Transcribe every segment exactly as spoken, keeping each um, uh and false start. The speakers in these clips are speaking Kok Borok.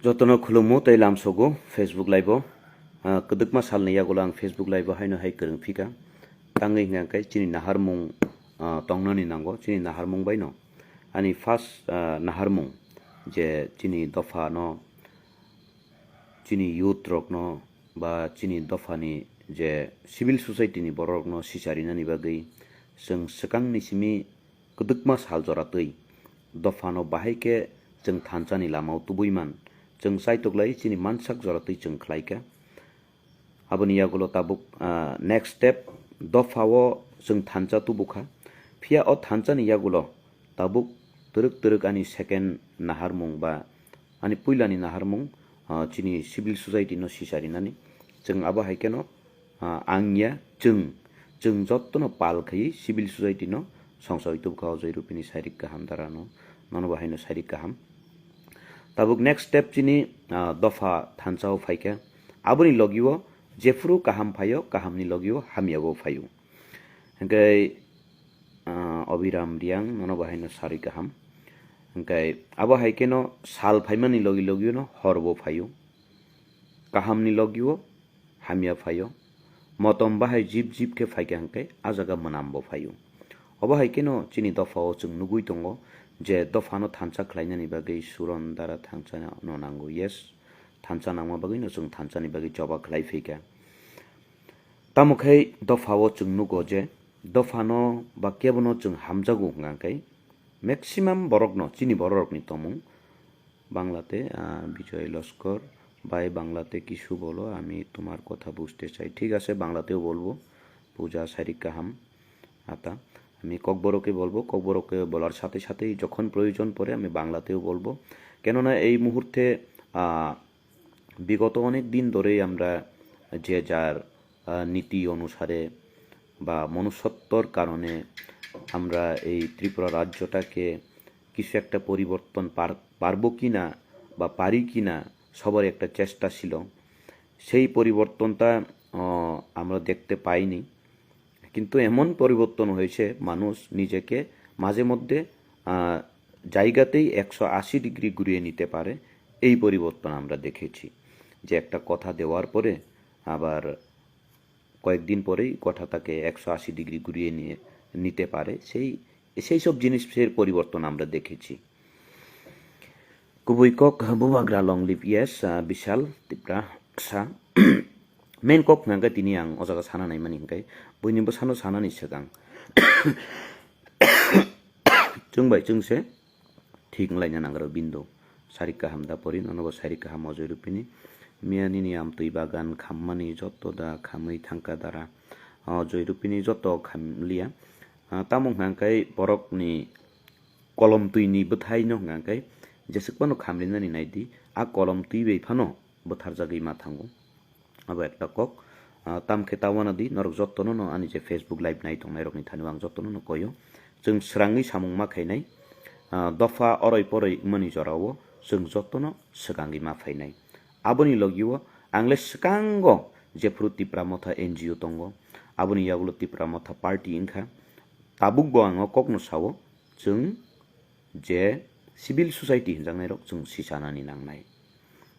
Jotono khulummo tei lamsogo Facebook live-o. Ah, kwdwkma salni yagulo ang Facebook live-o haino hai kwrwng phika. Tangwi hwnkha khe chini naharmung, ah, tongnani nango, chini naharmung baino. Ani first, ah, naharmung je chini dophano, chini youth rokno ba chini dophani je civil society ni borok rokno sicharinani bagwi chwng swkangni simi kwdwkma sal jora twi dophano bahai khe chwng thansa ni lama o tubui man, chwng chaitok lai chini mansak jora twi chwng khlai kha. Aboni yagulo tabuk, ah, next step dopha o chwng thansa tubu kha, phiya o thansa ni yagulo tabuk twrwk twrwk ani second naharmung ba ani puilani naharmung, ah, chini civil society no sicharinani. Chwng abo hai kheno, ah, ang ya, chwng, chwng jotono pal khaiwi civil society no songchawi tubukha o Joy Rupini sairik kaham dara no, nono bo haino sairik kaham. Tabuk next step chini, ah, dopha thansa o phaikha. Aboni logi o jephuru kaham phaio, kaham ni logi o hamya bo phaio. Hwnkhe, ah, Obiram Riang nono bo haino sari kaham. Hwnkhe abo hai kheno sal phaimani logi logi no hor bo phaio. Kaham ni logi o hamya phaio. Motom bahai jip jip khe phaikha hwnkhe a jaga mwnam bo phaio. Obo hai kheno chini dopha o chwng nugui tongo je dopha no thansa khlainani bagwi suron dara thansa no nango. Yes, thansa nangma bagwi no chwng thansa ni bagwi choba khlai phaikha. Tamo khai dopha o chwng nugo je dopha no ba kebo no chwng hamjago hwnkha khe maximum borok no chini borok rok ni tomung Banglate, ah, Bijoy Loskor, "ভাই, বাংলাতে কিছু বলো, আমি তোমার কথা বুঝতে চাই।" ঠিক আছে, বাংলাতেও বলবো। পূজা শারীরিক কাহাম আতা, আমি ককবরকে বলবো, ককবরকে বলার সাথে সাথেই যখন প্রয়োজন পড়ে আমি বাংলাতেও বলবো। কেননা এই মুহূর্তে, আহ, বিগত অনেক দিন ধরেই আমরা যে যার, আহ, নীতি অনুসারে বা মনুষ্যত্বর কারণে আমরা এই ত্রিপুরা রাজ্যটাকে কিছু একটা পরিবর্তন পার-, পারবো কি না বা পারি কি না, সবার একটা চেষ্টা ছিল। সেই পরিবর্তনটা, আহ, আমরা দেখতে পাইনি। কিন্তু এমন পরিবর্তন হয়েছে, মানুষ নিজেকে মাঝে মধ্যে, আহ, জায়গাতেই একশো আশি ডিগ্রি ঘুরিয়ে নিতে পারে, এই পরিবর্তন আমরা দেখেছি। যে একটা কথা দেওয়ার পরে আবার কয়েকদিন পরেই কথাটাকে একশো আশি ডিগ্রি ঘুরিয়ে নিয়ে নিতে পারে, সেই, সেই সব জিনিসের পরিবর্তন আমরা দেখেছি। Kubui kok, bubagra long live, yes, ah, Bishal Tipra sa. Main kok hwnkha khe tini ang o jaga sana naimani hwnkhe buini bwsano sanani swkang chwng bai chwng se thik wnglaina nangrw bindo. Sari kaham da pori, nono bo sari kaham o Joy Rupini. Miya nini amtwi bagan khammani joto da khamwi thangkha dara. O Joy Rupini joto khamliya. Ah, tamo hwnkha khe borokni kolom twini bwthaino hwnkha khe jeswk phano khamlinani naidi, a kolom twi bai phano bwtharjagwi ma thango. Abo ekta kok. Ah, tam khe ta uanadi, norok jotono no ani je Facebook live nai tongnai rokni thani o ang jotono no koio. Chwng swrangwi samung ma khainai, ah, dopha oroi poroi wngmani jorao chwng jotono swkangwi ma phainai. Aboni logio ang le swkango jephuru Tipra Motha N G O tongo, aboni yagulo Tipra Motha Party wngkha. Tabukbo ang o kokno sao, chwng je civil society hinjaknairok chwng sichanani nangnai.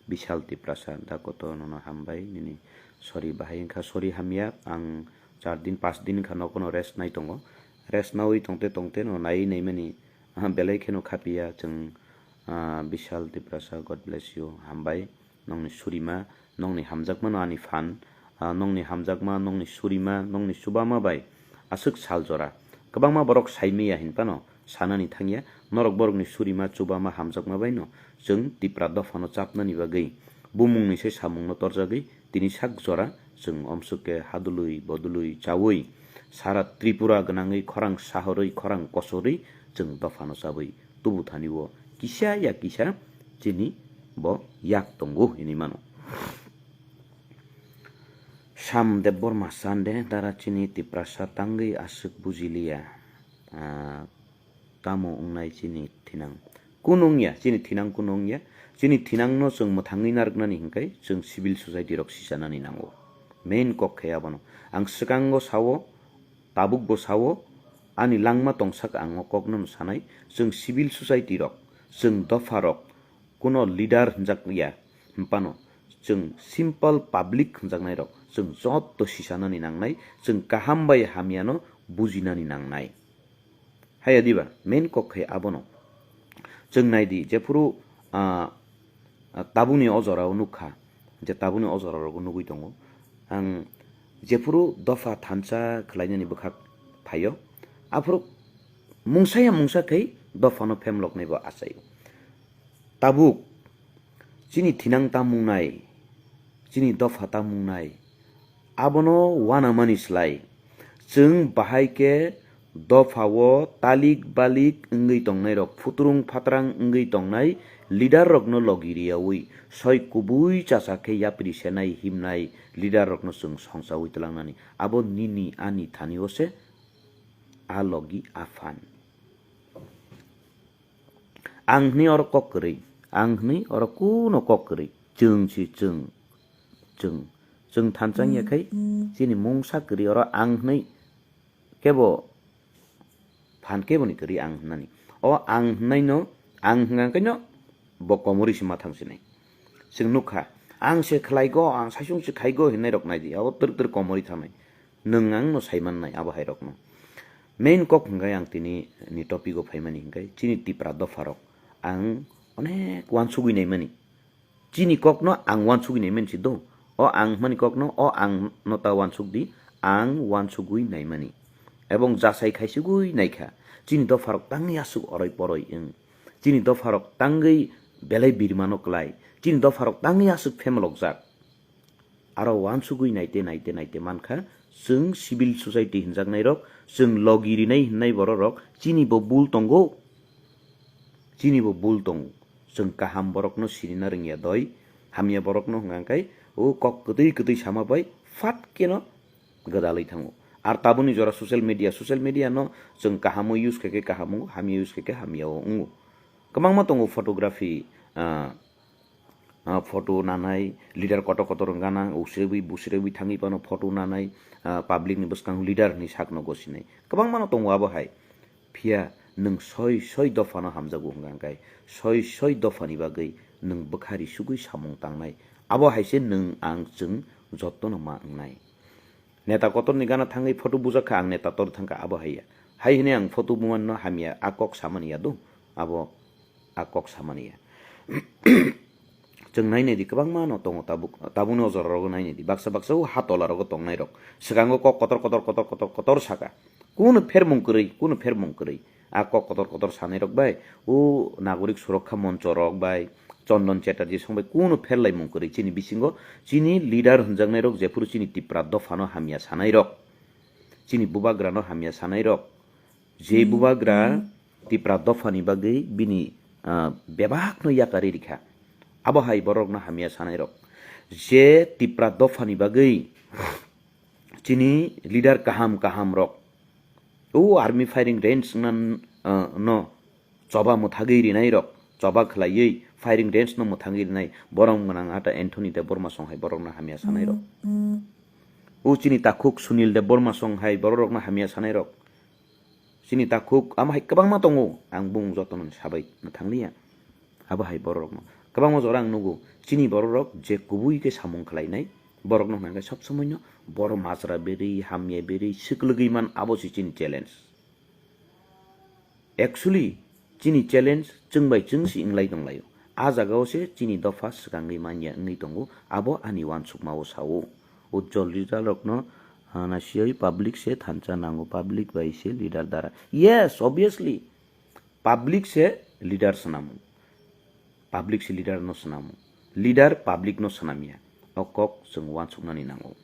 Bishal Tiprasa, da koto nono hambai, nini sorry bahai wngkha, sorry hamya, ang char din, panch din wngkha nokono rest nai tongo. Rest naui tongte tongte no naiwi naimani, aha, belai kheno khapiya chwng, ah, Bishal Tiprasa, God bless you, hambai. Nongni surima, nongni hamjakmano ani phan, ah, nongni hamjakma, nongni surima, nongni chubama bai aswk sal jora. Kwbangma borok saimaya hinphano sanani thangya, norok borokni surima, chubama, hamjakma baino chwng Tipra dophano chapnani bagwi bumungni se samungno torjagwi tini sak jora chwng omswk khe hadului bodului chaui sara Tripura gwnangwi khorang sahorwi khorang kosorwi chwng dophano chabwi tubu thani o kisa ya kisa chini bo yak tongo hinwi mano. Sam Debbarma sande dara chini Tiprasa tangwi aswk bujiliya, ah, tamo wngnai chini thinang? Kunu wngya, chini thinang kunu wngya. Chini thinangno chwng mwthangwi narwknani hwnkhe chwng civil society rok sichanani nango. Main kok khe abono. Ang swkango sao, tabukbo sao, ani langma tongsak ang o kokno no sanai, chwng civil society rok, chwng dopha rok, kuno leader hwnjak ya, hwnphano chwng simple public hwnjaknairok chwng joto sisanani nangnai, chwng kaham bai hamyano bujinani nangnai. Haya diba, main kok khe abono. Chwng nai di, jephuru, ah, ah, tabukni o jorao nukha, je tabukni o jorao nugwi tongo. Ang jephuru dopha thansa khlainani bwkhak phaio, aphuru mungsa ya mungsa khe dophano phemloknai bo achaio. Tabuk chini thinang tamung nai, chini dopha tamung nai, abono uanamani slai, chwng bahai khe dophao talik balik wngwi tongnairok, phutrung phatrang wngwi tongnai leader rokno logi riyaui, soi kubui chacha khe yapri senai himnai leader rokno chwng songchaui twlangnani. Abo nini ani thani o se a logi a phan. Ang hwnwi oro kok kwrwi, ang hwnwi oro kuno kok kwrwi, chwng si chwng, chwng, chwng thansa wngya khai chini mungsa kwrwi oro ang hwnwi kebo phan keboni kwrwi ang hwnani. O ang hwnnaino, ang hwnka khaino bo komorwi se ma thang sinai. Chwng nukha, ang se khlaigo, ang saisung se khaigo hinnairok nai di, abo twrwk twrwk komorwi thangnai. Nwng ang no sai mannai abo hai rokno. Main kok hwnkhe ang tini ni topic o phaimani hwnkhe chini Tipra dopha rok ang onek uansugwi naimani. Chini kokno ang uansugwi naimani si do. O ang hwnmani kokno o ang no ta uansuk di, ang uansugwi naimani. Ebong jasai khaisugwi naikha. Chini dopha rok tangwi aswk oroi poroi wng. Chini dopha rok tangwi belai birmano klai. Chini dopha rok tangwi aswk phemalokjak. Aro uansugwi naite, naite, naite mankha, chwng civil society hinjaknairok, chwng logi rinai hinnai bororok, chini bo bul tongo, chini bo bul tongo. Chwng kaham borokno sirina rwngya doi, hamya borokno hwnkha khe, o kok kwtwi kwtwi sama bai phat keno gwdalwi thango. Ar tabukni jora social media, social media no chwng kaham o use khe khe kaham wngo, hamya use khe khe hamya o wngo. Kwbangma tongo photography, ah, ah, photo nanai, leader kotor kotor wngana, usrebwi busrebwi thangwi phano photo nanai, ah, public ni bwskango leader hinwi sakno gosinai. Kwbangmano tongo abo hai. Phiya nwng soi soi dophano hamjago hwnkha khe, soi soi dophani bagwi nwng bwkha risugwi samung tangnai. Abo hai se nwng ang chwng jotono ma wngnai. Neta kotorni gana thangwi photo bujak kha, ang neta tor thangkha, abo hai ya. Hai hwnwi ang photo bumanno hamya, a kok samani ya do, abo a kok samani ya. Chwng nainai di, kwbangma no tongo tabuk, tabukni o jora rogo nainai di. Baksa baksa o ha tola rogo tongnai rok. Swkango kok kotor kotor kotor kotor kotor saka. Kunu phermung kwrwi, kunu phermung kwrwi. A kok kotor kotor sanai rok bai, o nagorik surokha moncho rok bai, Chondon Chatterjee song bai kunu pherlaimung kwrwi chini bisingo, chini leader hwnjaknai rok, jephuru chini Tipra dophano hamya sanai rok, chini bubagrano hamya sanai rok, je bubagra Tipra dophani bagwi bini, ah, bebakno yakarwi rikha, abo hai borokno hamya sanai rok, je Tipra dophani bagwi chini leader kaham kaham rok, o army firing range wngna, ah, no choba mwthagwi rinai rok, choba khlaiwi firing range no mwthangwi rinai, borom gwnang ata Anthony Debbarma song hai borokno hamya sanai rok. O chini takhuk Sunil Debbarma song hai borok rokno hamya sanai rok. Chini takhuk ama hai kwbangma tongo, ang bung jotono sabai mwthang liya. Abo hai borok rokno kwbangma jora ang nugo, chini borok rok je kubui khe samung khlainai, borok no hwnka khe sob somoi no borok majra berwi, hamya berwi, swklwgwi man, abo se chini challenge. Actually, chini challenge chwng bai chwng se wnglai tonglaio. A jagao se chini dopha swkangwi manya wngwi tongo, abo ani uansukmao sao. Ujjwal leader rokno, ah, naisiyoi public se thansa nango, public bai se leader dara. Yes, obviously, public se leader swnamo. Public se leader no swnamo. Leader public no swnamya. O kok chwng uansuknani nango.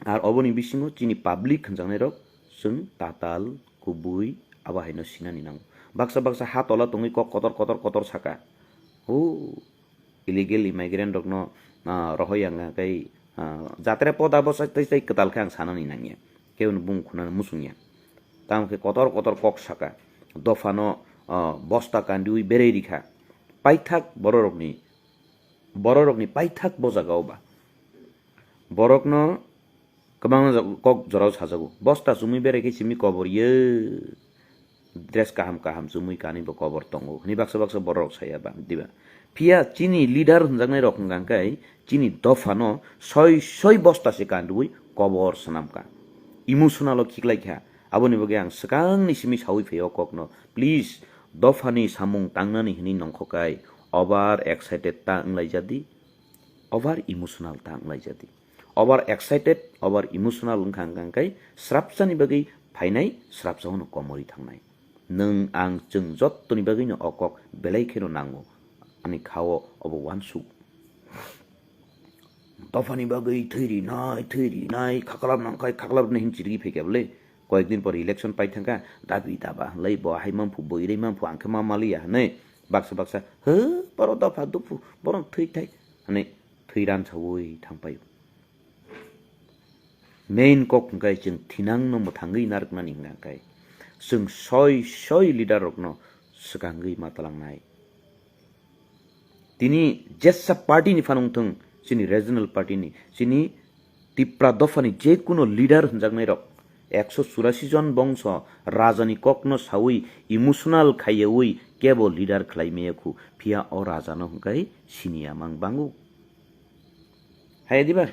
Ar oboni bisingo chini public hwnjaknai rok chwng tatal, kubui, abo haino sinani nango. Baksa baksa ha tola tongwi kok kotor kotor kotor saka. O illegal immigrant rokno, ah, rohoi ang khe, ah, jatre poda bo sai, tai, tai kwtal khe ang sanani nangya. Kebo ni bung khunani muchungya. Tamo khe kotor kotor kok saka. Dophano, ah, bosta kandiui berei rikha. Paithak bororokni, bororokni paithak bo jagao ba. Borokno kwbangma kok jorao sajago. Bosta chumui berai khe simi kobor ye. dress kaham kaham chumui kanwi bo kobor tongo hwnwi baksa baksa borok saya ba, diba? Phiya chini leader hwnjaknai rok hwnkha khe chini dophano soi soi bosta se kanrwi kobor swnamkha, emotional o khiklai kha. Aboni bagwi ang swkangni simi saui phai o kokno, please, dophani samung tangnani hwnwi nongkhokai over excited ta wnglaijadi, over emotional ta wnglaijadi. Over excited, over emotional wngkha hwnkha khe srapsani bagwi phainai, srapsa hwnwi komorwi thangnai. Nwng ang chwng jottoni bagwino o kok belai kheno nango. Ani khao obo uansuk. Dophani bagwi thwi rinai, thwi rinai, khaklap nangkhai, khaklap nai hin chirigwi phaikha bwle. Koyekdin por election pai thangkha, dabi daba hwnlai bo hai mamphu, bo irei mamphu, ang khe ma maliya hwnwi. Baksa baksa, "Hw, boro dopha duphu, borok thwi thai," hwnwi thwi ransaui thangpaio. Main kok hwnkhe chwng thinangno mwthangwi narwknani hwnkha khe chwng soi soi leader rokno swkangwi ma twlangnai. Tini jesa party ni phano wngthung, chini regional party ni, chini Tipra dopha ni je kuno leader hwnjaknai rok, ekso churasi jon bongso raja ni kok no saui emotional khaiyaui kebo leader khlai maya khu, phiya o raja no hwnkhe siniya mang bango. Hai diba?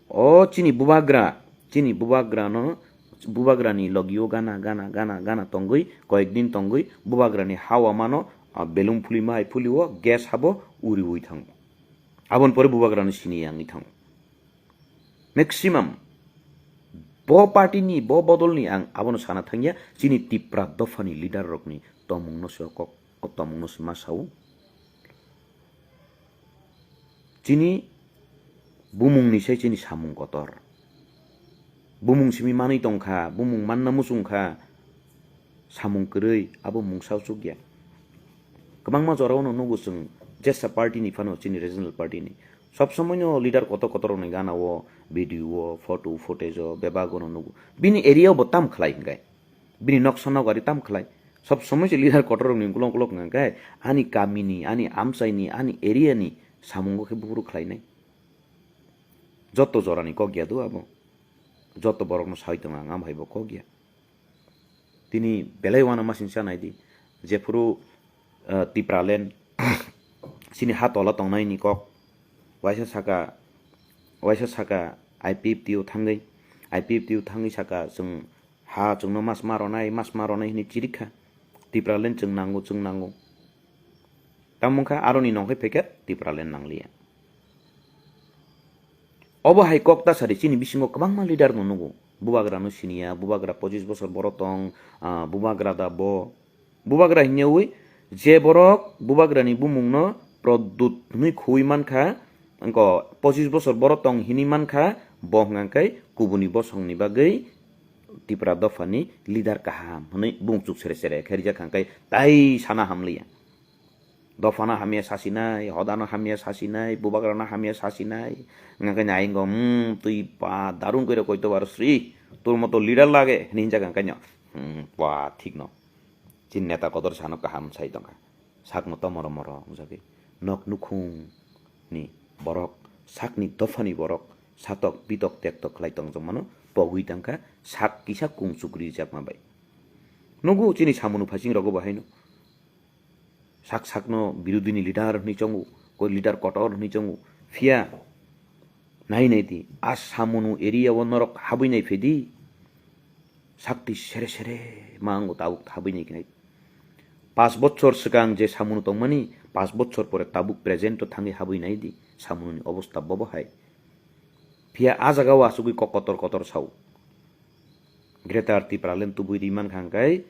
O chini bubagra, chini bubagra no, bubagra ni logio gana, gana, gana, gana tongwi, koyek din tongwi, bubagra ni hawa mano, ah, belum phuli ma hai phuli o, gas habo uriui thango. Aboni pore bubagra no sini yangwi thango. Maximum bo party ni, bo bodol ni ang abono sana thangya, chini Tipra dopha ni leader rok ni tomung no se kok, o tomung no se ma sao. Chini bumung ni sai chini samung kotor. Bumung simi manwi tongkha, bumung manna muchungkha, samung kwrwi abo mungsa uchukya. Kwbangma jorao no nugo chwng jesa party ni phano chini regional party ni. Sob somoi no leader kotor kotor rok ni gana o, video o, photo footage o, bebak o no nugo. Bini area o bo tam khlai hwnkhe. Bini noksa nok ari tam khlai. Sob somoi se leader kotor rok ni ukulok ukulok hwnkha khe ani kami ni, ani amchai ni, ani area ni samungo khe buphuru khlainai. Joto jora ni kok ya do abo. Joto borok no sai tongo ang, am hai bo kok ya. Tini belai uanama singsa nai di. Jephuru, eh, Tipraland, chini ha tola tongnai ni kok. Waisa saka, waisa saka I P F T o thangwi, I P F T o thangwi saka chwng ha chwngno mas ma ronai, mas ma ronai hinwi chirikha. Tipraland chwng nango, chwng nango. Tamo wngkha aroni nongkhai phaikha Tipraland nangliya. Obo hai kok ta sadi chini bisingo kwbangma leader no nugo. Bubagra no siniya, bubagra pochis bosor boro tong, ah, bubagra da bo. Bubagra hinyawi je borok bubagra ni bumung no Pradyut hwnwi khuwi mankha, wngkha pochis bosor boro tong hinwi mankha, bo hwnkha khe kubuni bosong ni bagwi Tipra dopha ni leader kaham hwnwi bumung chuk sere sere khe rijak hwnkha khe tai sana hamliya. Dophano hamya sasinai, hodano hamya sasinai, bubagrano hamya sasinai. Wngkha khe ayingo, "Hmm, twi ba darun kore koito bar sri, tor moto leader lage," hinwi hinjak wngkha khe, "Hmm, ba thik no. Chini neta kotor sano kaham sai tongkha. Sakno to moro moro," wngjagwi. Nok nukhung ni borok, sakni dophani borok, satok bitok tektok khlai tongjak mano, pogwi tangkha, sak kisa kung chukri jakma bai. Nugo chini samung phaising rogo bo haino. Sak sakno birodini leader hwnwi chongo, koi leader kotor hwnwi chongo. Phiya nai nai di, a samunu area o norok habwi nai phedi. Sakti sere sere ma ango tabuk habwi nai khnai. Pas bochor swkang je samunu tongmani, pas bochor pore tabuk present o thangwi habwi nai di, samununi obosta bobo hai. Phiya a jaga o asugwi kok kotor kotor sao. Greater Tipraland tubui ri mankha hwnkhe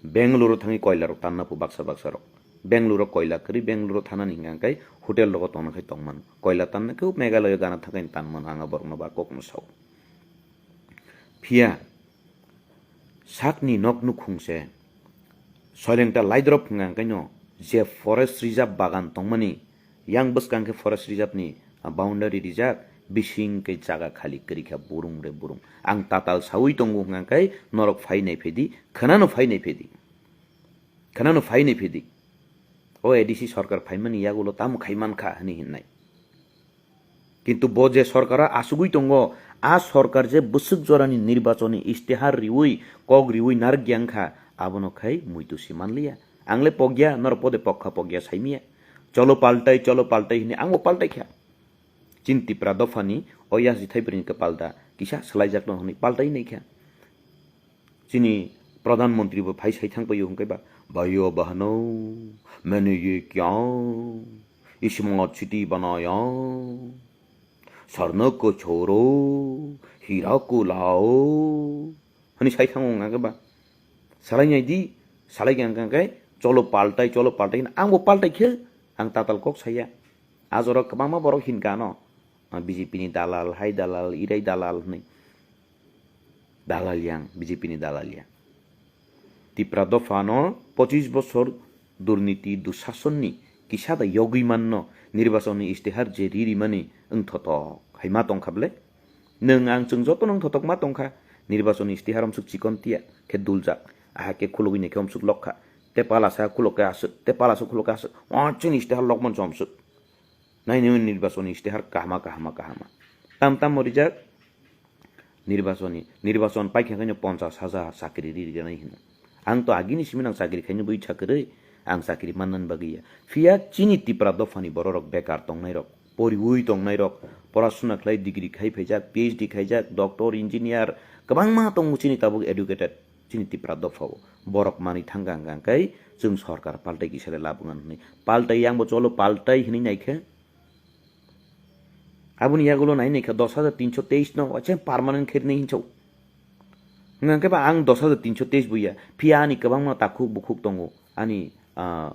Bangalore o thangwi koila rok tanna phu baksa baksa rok. Bangalore o koila kwrwi Bangalore o thanani hwnkha hwnkhe hotel rogo tongna khai tongmano. Koila tanna khe Meghalaya gana thangwi tanmano ang a borokno ba kokno sao. Phiya sakni nok nukhung se soilengta laidrop hwnkha hwnkhe no je forest reserve bagan tongmani Yang bwskang khe forest reserve ni, ah, boundary rijak, bising khe jaga khali kwrwi kha burung re burung. Ang tatal saui tongo hwnkha khe norok phai nai phedi, khwnano phai nai phedi. Khwnano phai nai phedi. O A D C sarkar phaimani yagulo tamo khai mankha hwnwi hinnai. Kintu bo je sarkar asugui tongo, A sorkar je bwswk jorani nirbachoni istihar riwi, kok riwi narwkya wngkha, abono khai muitu si manliya. Ang le pokya, norok pode pokha pokya saimiya. Cholo paltai, cholo paltai hwnwi angbo paltai kha. Chini Tipra dophani o yasi thaibrwini kwpal da kisa swlaijakno hwnwi paltai nai kha. Chini Pradhan Mantri bo phai sai thang paio hwnkhe ba, "Bhaiyo bahno, maine ye kya? Smart city banaya, sarna ko chhoro, hira ko lao," hwnwi sai thango hwnkhe ba. Salai nai di, salai khe hwnkhe, "Cholo paltai, cholo paltai," hwnwi angbo paltai khe, ang tatal kok saya. A jora kwbangma borok hinkha ano, "B J P ni dalal, hai dalal, irai dalal," hwnwi. Dalal yang, B J P ni dalal yang. Tipra dopha no pochis bosor durniti dusasonni kisa da yogwi manno nirbachon ni istihar je ririmani wngthotok hai ma tongkha ble? Nwng ang chwng joto no wngthotok ma tongkha. Nirbachon ni istihar omsuk chikon tiya khe duljak, aha khe khulugwi nai khe omsuk lokha. Te palasa khulok khe aswk, te palasa khulok khe aswk. O chini istihar lokmon chomswk. Naini nirbachon ni istihar kahama, kahama, kahama. Tam tam mo rijak. Nirbachoni, nirbachon paikha khe ponchas hajar chakri ri rinai hino. Ang to agini simi nang chakri khaino bui chakri, ang chakri mannan bagwi ya. Phiya chini Tipra dophani bororok bekar tongnairok, poriwi tongnairok, porasuna khlai degree khai phaijak, P H D khaijak, doctor, engineer, kwbangma tongo chini tabuk educated, chini Tipra dophao. Borok manwi thangka hwnkha hwnkhe chwng sorkar paltai kisa le labwngan hwnwi. Paltai yang bo cholo paltai hwnwi naikhe. Aboni yagulo nai naikha dos hajar tinso teis no waisa permanent khe rinai hinso. Hwnkhe ba ang dos hajar tinso teis buya. Phiya ani kwbangma takhuk bukhuk tongo. Ani, ah,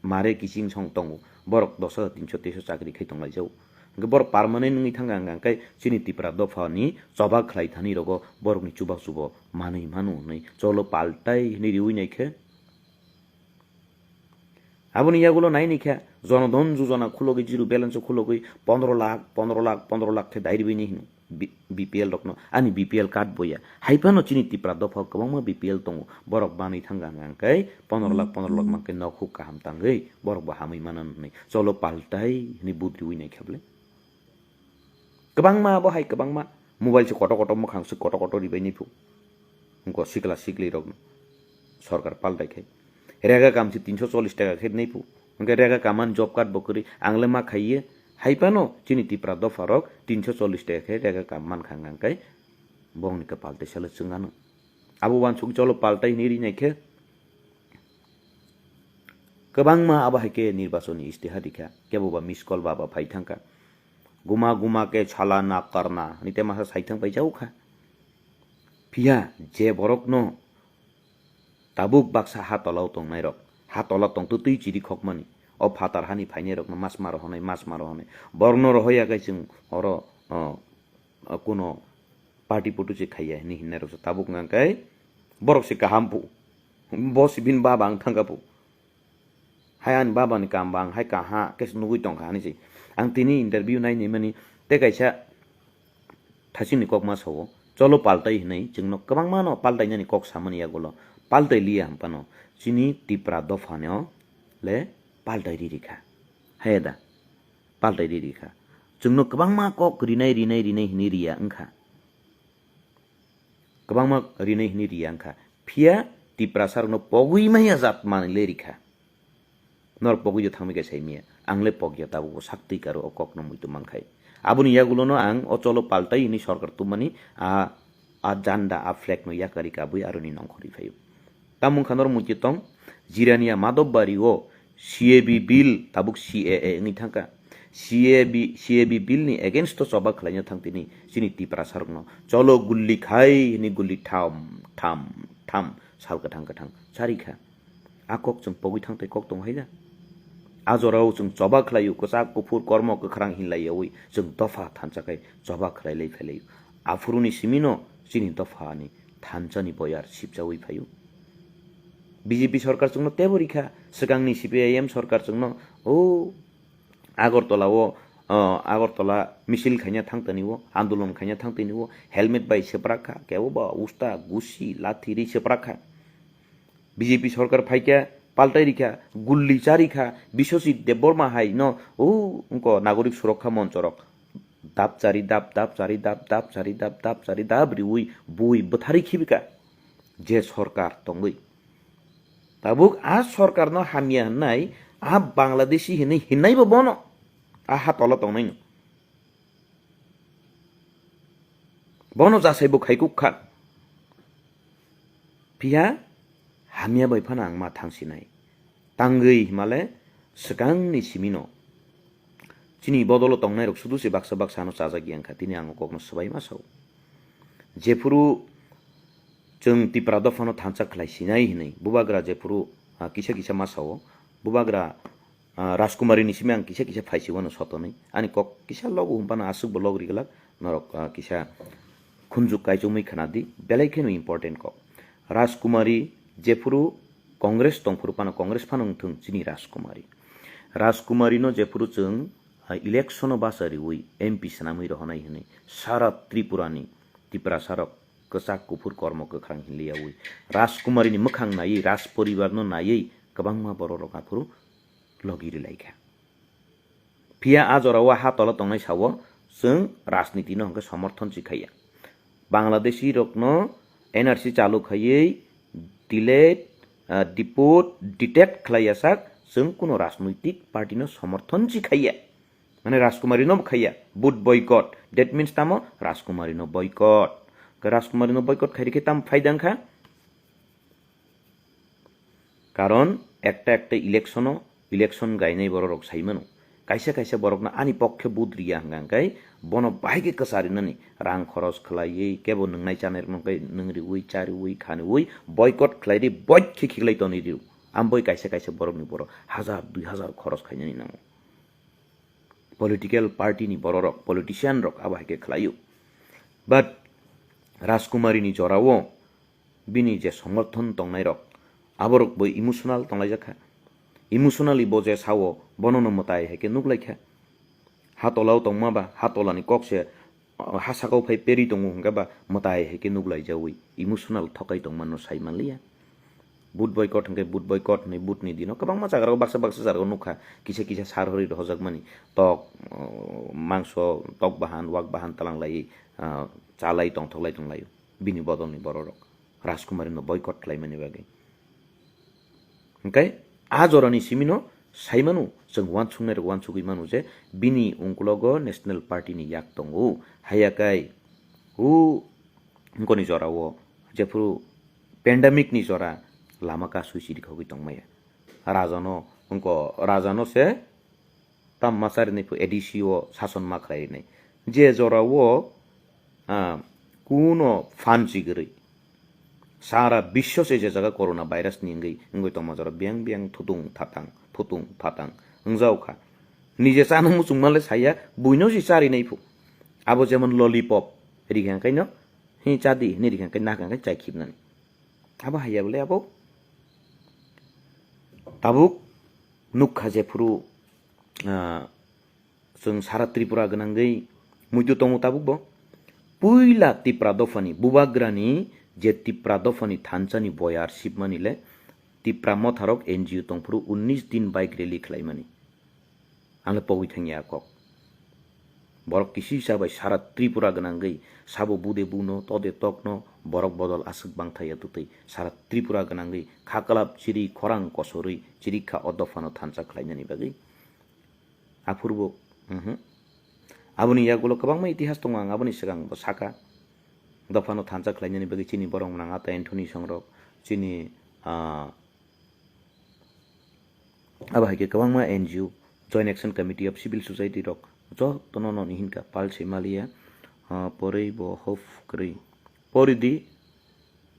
mare kiching song tongo. Borok dos hajar tinso teis o chakri khai tonglaijao. Hwnkhe borok permanent wngwi thangka hwnkha hwnkhe chini Tipra dophani choba khlai thani rogo borokni chuba chubo manwi manu hwnwi cholo paltai hwnwi riwi naikhe. Aboni yagulo nai naikha, Janodhan Yojana khulogwi, zero balance o khulogwi pondro lakh, pondro lakh, pondro lakh khe dai rwini hino B-, B P L rokno. Ani B P L card boya. Hai phano chini Tipra dophao kwbangma B P L tongo. Borok manwi thangka hwnkhe pondro lakh, pondro lakh mankhe nok huk kaham tangwi borok bo hamwi mano hwnwi. Cholo paltai hwnwi vote riwi naikha ble. Kwbangma abo hai kwbangma mobile se kotor kotor mwkhang se kotor kotor ribai nai phu. Wngkha sikla sikli rok sorkar paltai khai. Rega kam se tinso chollish taka khe nai phu. Hwnkhe rega kam ani job card bo kwrwi ang le ma khaiye. Hai phano chini Tipra dopha rok tinso chollish taka khe rega kam mankha hwnkhe bongni kwpal teisa le chwng ano. Abo uansuk cholo paltai hinwi rinai khe kwbangma abo hai khe nirbachon ni istihar rikha. Kebo ba miss call ba ba phai thangkha. Guma guma ke chala na karna, hwnwi tei masa saithang paijak kha. Phiya je borokno tabuk baksa ha tola o tongnairok, ha tola tongtwtwi chiri khokmani, o phatar hani phainairokno mas ma rohonai, mas ma rohonai. Borokno rohoya khe chwng oro, o, o, kuno party putu se khaiya hwnwi hinnairokse tabuk wngkha khe borok se kaham phu. Bo se bini baba wng thangkha phu. Hai ani baba ni kam ba ang hai kaha khe nugui tongkha hinwi se. Ang tini interview nai nai mani tei kaisa thachini kok ma sao, cholo paltai hinwi chwngno kwbangma no paltai nani kok samani yagulo paltai liya hwn phano chini Tipra dopha no le paltai ri rikha. Hai da, paltai ri rikha. Chwngno kwbangma kok rinai rinai rinai hinwi riya wngkha. Kwbangma rinai hinwi riya wngkha. Phiya Tiprasa rokno pogwi maya jat manwi le rikha. Nor pogwi do thangwi khe saimiya. Ang le pogya tabuk bo sak twi karo o kok no muitu mankhai. Aboni yagulo no ang o cholo paltai hinwi sorkar tumani a, a janda a flag no yakari kabui aroni nongkhorwi phaio. Tamo wngkha nor muitu tong, Jirania Madhobari o C A B bill, tabuk C A A wngwi thangkha. C A B, C A B bill ni against o choba khlaina thang tini chini Tiprasa rokno cholo gulli khai hinwi gulli tham, tham, tham sal kwthang kwthang charikha. A kok chwng pogwi thang tei kok tongo hai da. A jorao chwng choba khlaio, kwchak kuphur kormo kwkhrang hinlaiyaui chwng dopha thansa khai choba khlai lai phailaio. Aphuruni simino chini dophani thansani boyar sipjaui phaio. B J P sorkar chwngno tebo rikha, swkangni C P I M sorkar chwngno, o, Agartala o, o, Agartala misil khaina thang tani o, andolon khaina thang tani o, helmet bai seprak kha, kebo ba usta, gusi, lathi ri seprak kha. B J P sorkar phaikha, paltai rikha, gulli charikha, Biswajit Debbarma hai no, o, wngko Nagorik Surokkha Monchorok. dap chari dap, dap chari dap, dap chari dap, dap chari dap riwi bui bwtharwi khibika je sorkar tongwi. Tabuk a sorkarno hamya hwnwi a Bangladeshi hwnwi hwnwibo bono a ha tola tongnaino. Bono jasaibo khaikuk kha. Phiya hamya bai phano ang ma thangsinai. Tangwi himale swkangni simino. Chini bodolo tongnairok sudu se baksa baksa ano chajak yang kha, tini ang o kokno swbai ma sao. Jephuru chwng Tipra dophano thansa khlai sinai hinwi bubagra jephuru, ah, kisa kisa ma sao, bubagra, ah, Rajkumari ni simi ang kisa kisa phaisi wano sotonwi. Ani kok kisa logo hwnphano aswk bo log riglak norok, ah, kisa khunjuk kaichomwi khna di, belai kheno important kok. Rajkumari jephuru Congress tongphuru phano Congress phano wngthung chini Rajkumari. Rajkumari no jephuru chwng, ah, election o basa riwi M P swnamwi rohonai hinwi sara Tripura ni Tiprasa rok kwchak kuphur kormo kwkhrang hinliyawi Rajkumari ni mwkhang naiwi Raj poribar no naiwi kwbangma borok rok aphuru logi rilaikha. Phiya a jorao ha tola tongnai sao chwng rajniti no hwnkhe somorthon si khaiya. Bangladeshi rokno N R C chalu khaiwi delete, ah, deport, detect khlaiya sak chwng kuno rajnoitik party no somorthon si khaiya. Mane Rajkumari no khaiya, vote boycott. That means tamo Rajkumari no boycott. Ke Rajkumari no boycott khairi khe tam phaidang kha? Karon ekta ekta election o, election gainai borok rok sai mano. Kaisa kaisa borok no ani pokhe vote riya hwnka hwnkhe bono bahai khe kwcharinani rang khoros khlaiwi kebo nwngnai chanai rok no khe nwng riwi cha riwi kha riwi boycott khlai ri boycott khe khiklai tonwi rio. Amboi kaisa kaisa borok ni borok hazar dui hazar khoros khainani nango. Political party ni bororok, politician rok abo hai khe khlaio. But Rajkumari ni jorao bini je somorthon tongnai rok, aborok bo emotional tonglaijak kha. Emotionally bo je sao, bono no mwtai hai khe nuklai kha. Ha tolao tongma ba, ha tolani kok se, ah, ha sakao phai peri tongo hwnkhe ba mwtai hai khe nuklai jaui, emotional thokai tongma no sai manliya. Vote boycott hwnkhe vote boycott hwnwi vote ni dino kwbangma jaga rok baksa baksa jaga rok nukha kisa kisa sar hori rohorjakmani tok, uh, mangso tok bahan wak bahan talang lai, uh, chalai tongthok lai tong lai bini bodol ni borok rok Rajkumari no boycott khlai mani bagwi. Hwnkhe a jora ni simi no sai manu chwng uansuk nai rok uansugwi manu je bini ungkulogo National Party ni yak tongo haiya kai u ungkoni jora o jephuru pandemic ni jora lama kasui siri khogwi tongmaya. Raja no wngko, raja no se tam ma charinai phu A D C o sason ma khlai rinai. Je jora o, ah, kuno phan chigwrwi sara biswo se je jaga corona virus ni wngwi, wngwi tongma jora biyang biyang thutung thatang, thutung thatang wngjao kha. Nije chana muchungma le saya, buino si charinai phu. Abo jemon lollipop, rikha kaino, hi chadi, hinwi rikha kai nakha kai chai khibnani. Abo haiya bole abo tabuk nukha jephuru, ah, chwng sara Tripura gwnangwi muitu tongo tabuk bo. Puila Tipra dophani bubagrani je Tipra dophani thansani boyar sibmani le Tipra motharok N G O tongphuru unnish din bike rally khlaimani. Ang le pogwi thangya kok. Borok kisi sa bai sara Tripura gwnangwi sabo bude buno, tode tokno borok bodol aswk bangthaya twtwi sara Tripura gwnangwi kha kwlap chiri khorang kosorwi chirikha o dophano thansa khlainani bagwi. Aphurbo, mhm. Aboni yagulo kwbangma itihas tongo, ang aboni swkang bo saka. Dophano thansa khlainani bagwi chini borok mwnang ata Anthony songrok, chini, ah, abo hai khe kwbangma N G O, Joint Action Committee of Civil Society rok jotono noni hinka pal se maliya, ah, porwi bo hof kwrwi. Pori di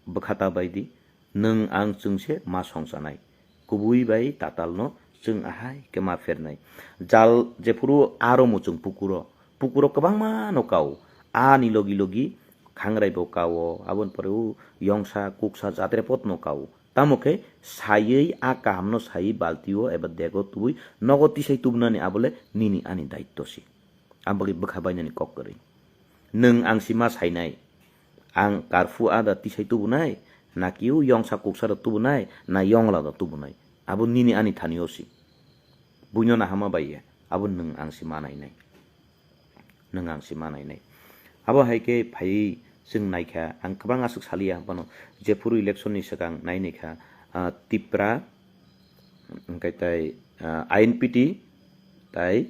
bwkha ta bai di, nwng ang chwng se ma song chanai. Kubui bai tatal no chwng ahai khe ma phernai. Jal jephuru aro muchung pukuro, pukuro kwbangma no kao. Ani logi logi khangrai bo kao, aboni pore o yongsa kuksa jatre pot no kao. Tamo khe saiwi a kaham no saiwi balti o eba dego tubui nogo tisai tubunani abo le nini ani daitto si. Ang bagwi bwkha bainani kok kwrwi. Nwng ang si ma sainai. Ang karphu ada tisai tubunai, na kiu yongsa kuksa da tubunai, na yongla da tubunai. Abo nini ani thani o si. Buino nahama bai ya. Abo nwng ang si ma nainai. Nwng ang se ma nainai. Abo hai khe phaiwi chwng naikha, ang kwbang aswk saliya phano, jephuru election ni swkang nai naikha, ah, Tipra, hwnkhe tai, ah, I N P T, tai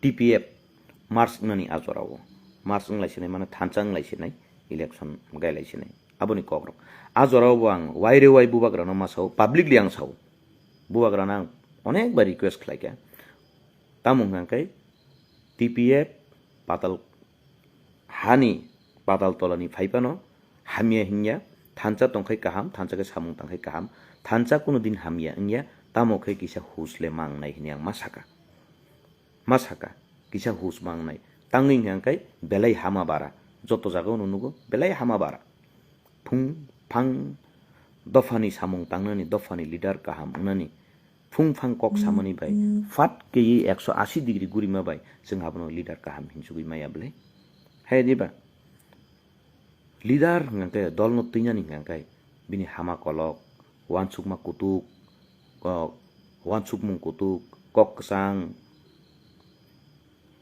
T P F merge wngnani a jorao. Merge wnglai sinai, mane thansa wnglai sinai, election gailai sinai. Aboni kokrok. A jorao bo ang waire wai bubagrano ma sao, publicly ang sao. Bubagrano ang onek bar request khlaikha. Tamo hwnkha khe T P F patal hani patal tolani phaiphano hamya hinya, thansa tongkhai kaham, thansa khe samung tangkhai kaham, thansa kuno din hamya wngya, tamo khe kisa hus le mangnai hwnwi ang ma saka. Ma saka, kisa hus mangnai. Tangwi hwnkha khe belai hama bara, joto jagao no nugo belai hama bara. Phung phang dophani samung tangnani, dophani leader kaham wngnani, phung phang kok samani bai, phat keywi ekso asi degree gurima bai chwng abono leader kaham hinsugwi maya bwle? Hai diba? Leader hwnkha khe, dolno twinani hwnkha khe, bini hama kolok, uansukma kutuk, kok, uansukmung kutuk, kok kwchang,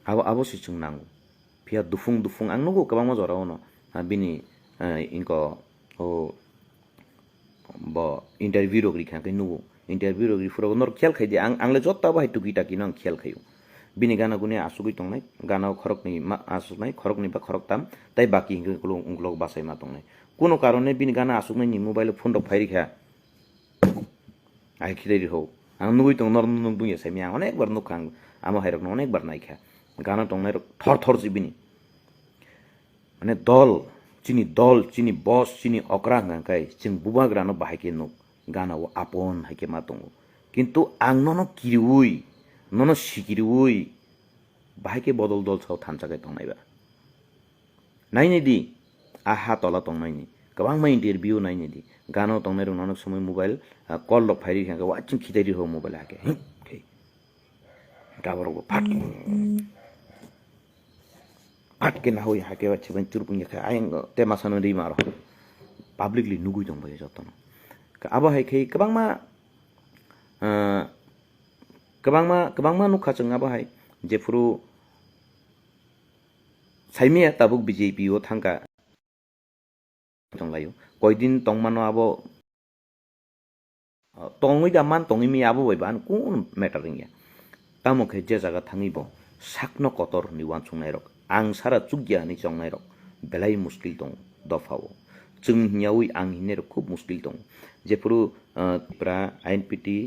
abo, abo se chwng nango. Phiya dufung dufung ang nugo kwbangma jorao no, ah, bini, ah, inko, o, bo interview rok rikha khe nugo. Interview rok riphuru norok khiyal khai di, ang, ang le joto abo hai tuki taki no ang khiyal khaio. Bini gana guni asugwi tongnai, gana o khoroknwi ma asuknai, khoroknwi ba khoroktam, tai baki hwnkhe ukulok, ukulok bachai ma tongnai. Kuno karone bini gana asuknai ni mobile o phone rok phai rikha. Ai khitai riho. Ang nugwi tong, nor nung bungya saimya, ang onek bar nukha, ang amo hai rok no onek bar naikha. Gana tongnai rok thor thor si bini. Mane dol, chini dol, chini boss, chini okra hwnkha khe chwng bubagrano bahai khe nuk, gana o apon hai khe ma tongo. Kintu ang nono kiriwi, nono sikiriwi, bahai khe bodol dol sao thansa khe tongnai ba. Nainai di, a ha tola tongnaini, kwbangma interview nainai di, gana o tongnai rok nono somoi mobile, ah, call rok phai rikha khe, wa chwng khitai riho mobile hakhe, hmm, khe. Gaborok bo phat. Phat khe nahui hakhe wa chibani churpung ya khe ayang te masa no ri maro. Publicly nugui tong bai jotono. Ka abo hai khe kwbangma, ah, kwbangma, kwbangma nukha chwng abo hai. Jephuru saimaya tabuk B J P o thangka. Tonglaio. Koidin tongmano abo, uh, tongwi da man tongwi mi abo bai ban kun matter wngya. Tamo khe je jaga thangwi bo sakno kotor hwnwi uansuknai rok, ang sara chukya hwnwi chongnai rok belai muskil tongo dopha o. Chwng hinyawi ang hinwi rok khub muskil tongo. Jephuru, uh, Tipra, I N P T,